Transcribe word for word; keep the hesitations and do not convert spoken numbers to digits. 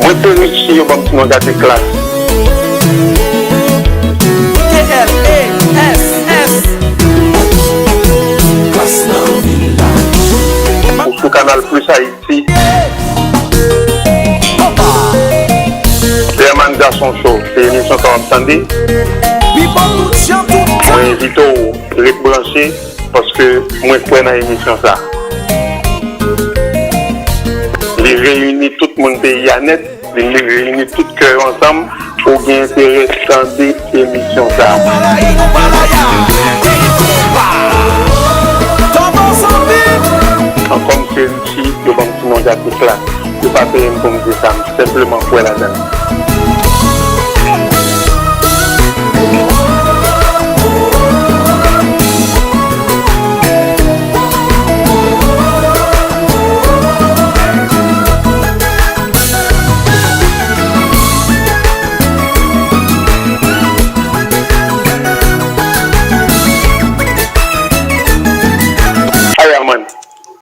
Mwen se Richie, yo ban m ti non Gate Klass. K L A S S. Ou sou Kanal Plis Ayiti. Derman Gason Show, se emisyon sa w ap tande. Mwen envite w ret branche paske mwen kwè nan emisyon sa. Li reyini tout moun peyi a nèt, li reyini tout kè yo ansanm pou gen enterè tande emisyon sa. Ankò m se Richie, yo ban m ti non Gate Klass. Yo pa peye m pou m di sa, m senpleman kwè ladan l.